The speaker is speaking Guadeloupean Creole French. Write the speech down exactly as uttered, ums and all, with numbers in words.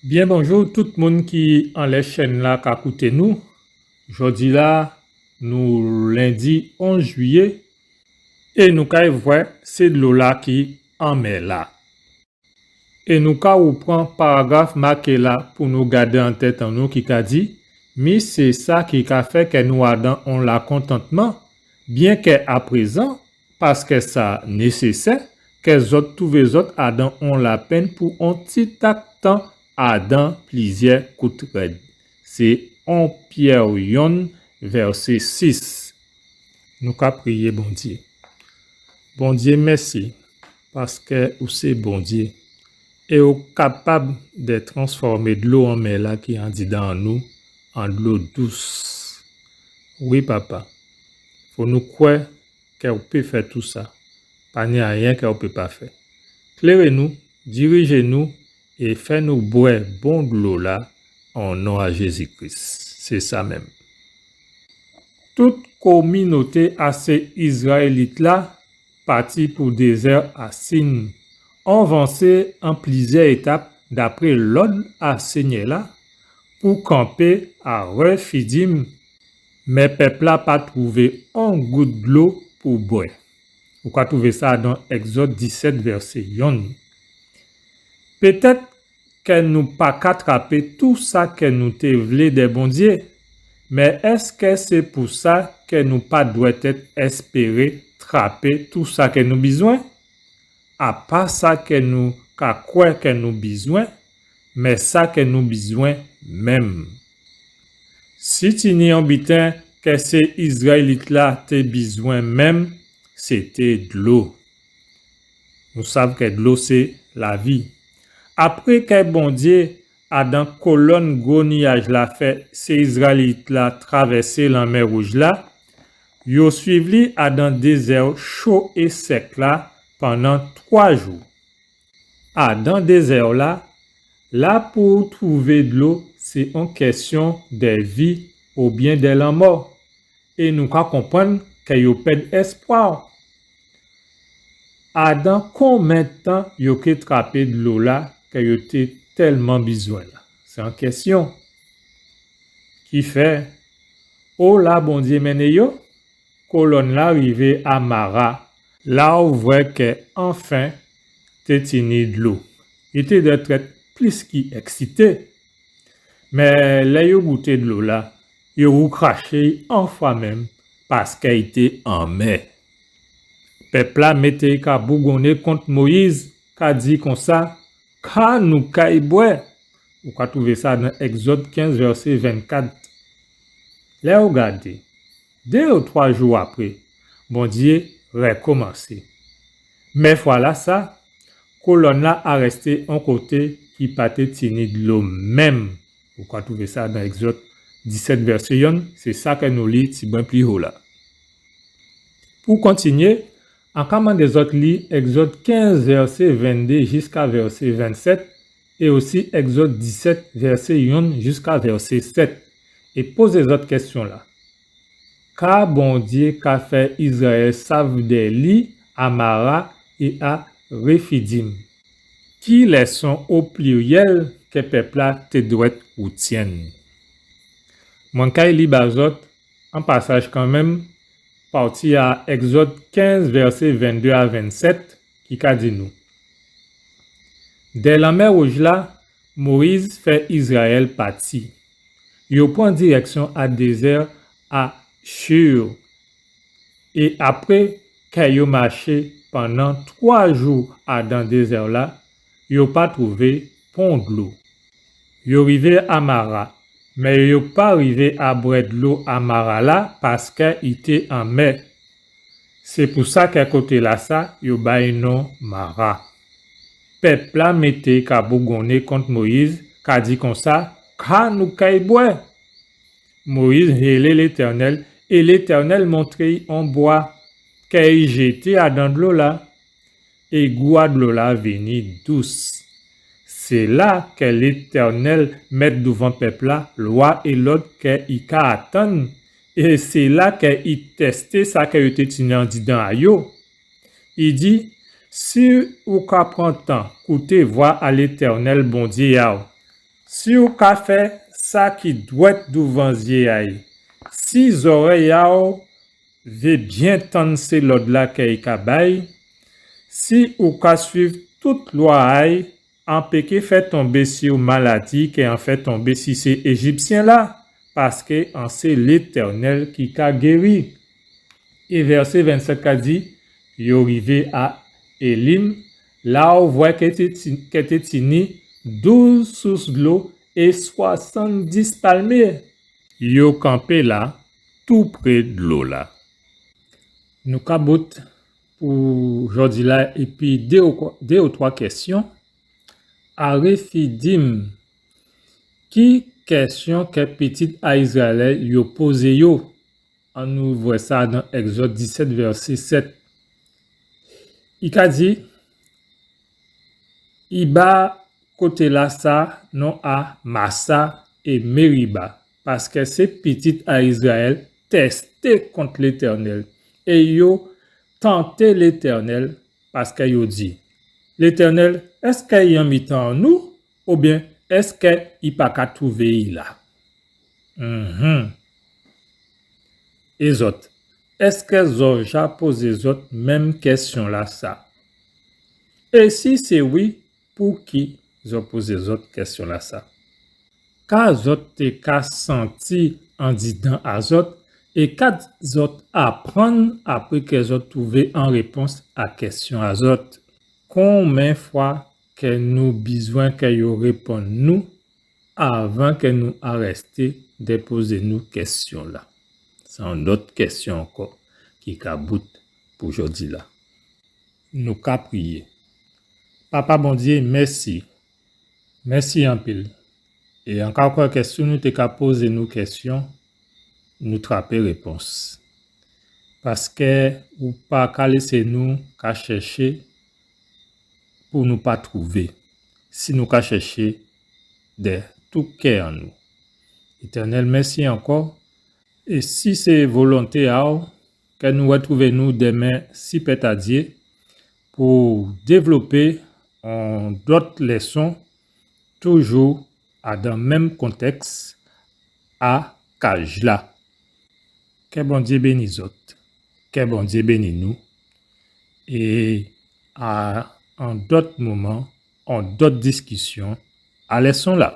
Byen bonjou tout moun ki anlè chèn-la ka kouté nou. Jòdi-la, nou lendi onz jiyé, é nou kay vwè sé dlo-la ki anmè la. É nou ka woupran paragraf maké la pou nou gadé an tèt an nou ki ka di, mi sé sa ki ka fè kè nou adan on lakontantman, byen kè aprézan, paskè sa nésésè, kè zòt twouvé zòt adan on lapenn pou on titak tan adan plizyè kout rèd. Sé on Pyè yonn, vèsé sis. Nou ka priyé Bondyé. Bondyé, mèsi, paskè ou sé Bondyé, é ou kapab dè transfòmé dlo anmè la ki andidan an nou an dlo dous. Wi, Papa, fò nou kwè kè ou pé fè tousa. Pa ni ayen kè ou pé pa fè. Kléré nou, dirijé nou, é fè nou bwè bon dlo-la, an non a Jézi Kris. Sé sa menm. Tout kominoté a sé Izrayélit-la pati pou dézè a Sin, avansé an plizyè étap dapré lòd a Sényè-la, pou kanpé a Réfidim, mé pèp-la pa twouvé on gout dlo pou bwè. Ou ka twouvé sa dan Ègzòd disèt, vèsé yonn. Pétèt kè nou pa ka trapé tousa kè nou té vlé dè Bondyé, mé èskè sé pou sa kè nou pa dwètèt èspéré trapé tousa kè nou bizwen? A pa sa kè nou ka kwè kè nou bizwen, mé sa kè nou bizwen menm. Si tini on biten kè sé Izrayélit-la té bizwen menm, sété dlo. Nou sav kè dlo sé lavi. Apré kè Bondyé, adan kolòn gwo niyaj-la, fè sé Izrayélit-la travèsé Lanmè Wouj-la, yo swiv li adan dézè cho é sèk-la pandan twa jou. Adan dézè-la, la pou ou twouvé dlo, sé on kèsyon dè vi oubyen dè lanmò. É nou ka konprann kè yo pèd èspwa. Adan konbyen tan yo ké trapé dlo-la kè yo té tèlman bizwen la? Sé on kèsyon. Kifè, o la Bondyé mennen yo, kolòn-la rivé a Mara, la ou vwè kè anfen té tini dlo. I té dwètèt plis ki èksité. Mé lè yo gouté dlo-la, yo woukraché i on fwa menm, paskè i té anmè. Pèp-la mété i ka bougonné kont Moyiz, ka di konsa, ka nou kay bwè? Ou ka twouvé sa dan Ègzòd kenz, vèsé vennkat. Lè ou gadé, dé ou twa jou apré, Bondyé rèkomansé. Mé fwa-lasa, kolòn-la arèsté on koté ki pa té tini dlo menm. Ou ka twouvé sa dan Ègzòd disèt, vèsé yonn, sé sa kè nou li tibwen pli ho la. Pou kontinyé, an ka mandé zòt li Ègzòd kenz, vèsé venndé jiska vèsé vennsèt, é osi Ègzòd disèt, vèsé yonn jiska vèsé sèt, é pozé zòt kèsyon-la. Ka Bondyé ka fè Izrayèl sav dè li a Mara é a Réfidim? Ki lèson o pliryèl kè pèp-la té dwèt woutyenn? Mwen kay li ba zòt, an pasaj kanmenm, pati a Ègzòd kenz, vèsé venndé a vennsèt, ki ka di nou: Dè Lanmè Wouj-la, Moyiz fè Izrayèl pati. Yo pran dirèksyon a dézè a Shur. É apré kè yo maché pandan twa jou adan dézè-la, yo pa twouvé pon dlo. Yo rivé a Mara, mé yo pa rivé a bwè dlo a Mara-la, paskè i té anmè. Sé pou sa kè koté-lasa yo bay non Mara. Pèp-la mété ka bougonné kont Moyiz, ka di konsa: Ka nou kay bwè? Moyiz hélé Létènèl, é Létènèl montré i on bwa kè i jété adan dlo-la, é gou a dlo-la vini dous. Sé la kè Létènèl mèt douvan pèp-la lwa é lòd kè i ka atann, é sé la kè i tèsté sa kè yo té tini andidan a yo. I di: Si ou ka pran tan kouté vwa a Létènèl Bondyé a'w, Si ou ka fè sa ki dwèt douvan zyé a'y, si zòrèy a'w vé byen tann sé lòd-la kè i ka bay, si ou ka swiv tout lwa a'y, an pé ké fè tonbé si'w maladi kè an fè tonbé si sé Éjipsyen-la, paskè an sé Létènèl ki ka géri. É vèsé vennsèt ka di, yo rivé a Élim, la ou vwè kè té ti-, kè té tini douz sous dlo é swasanndis palmyé. Yo kanpé la, toupré dlo-la. Nou ka bout pou jòdi-la épi dé ou, dé ou twa kèsyon. A Réfidim, ki kèsyon kè pitit a Izrayèl yo pozé yo? Annou vwè sa dan Ègzòd disèt, vèsé sèt. I ka di, i ba koté-lasa non a Masa é Mériba, paskè sé pitit a Izrayèl tèsté kont Létènèl, é yo tanté Létènèl, paskè yo di, Létènèl, èskè i an mitan an nou, oubyen èskè i pa ka twouvé i la? Mhm. É zòt, èskè zòt ja pozé zòt menm kèsyon-lasa? É si sé wi, pouki zòt pozé zòt kèsyon-lasa? Ka zòt té ka santi andidan a zòt, é ka zòt aprann apré kè zòt twouvé an répons a kèsyon a zòt? Konbyen fwa kè nou bizwen kè yo réponn nou avan kè nou arèsté dè pozé nou kèsyon-la? Sé on dòt kèsyon ankò ki ka bout pou jòdi-la. Nou ka priyé. Papa Bondyé, mèsi. Mèsi anpil. É an ka kwè kè si nou té ka pozé nou kèsyon, nou trapé répons. Paskè ou pa ka lésé nou ka chèché pou nou pa twouvé, si nou ka chèché dè tout kè an nou. Étènèl, mèsi ankò. É si sé volonté a'w, kè nou rètwouvé nou dèmen, si plèt a Dyé, pou dévlopé on dòt lèson, toujou adan menm kontèks a kaj-la. Kè Bondyé béni zòt. Kè Bondyé béni nou. É a on dòt moman, on dòt diskisyon, a lèson-la.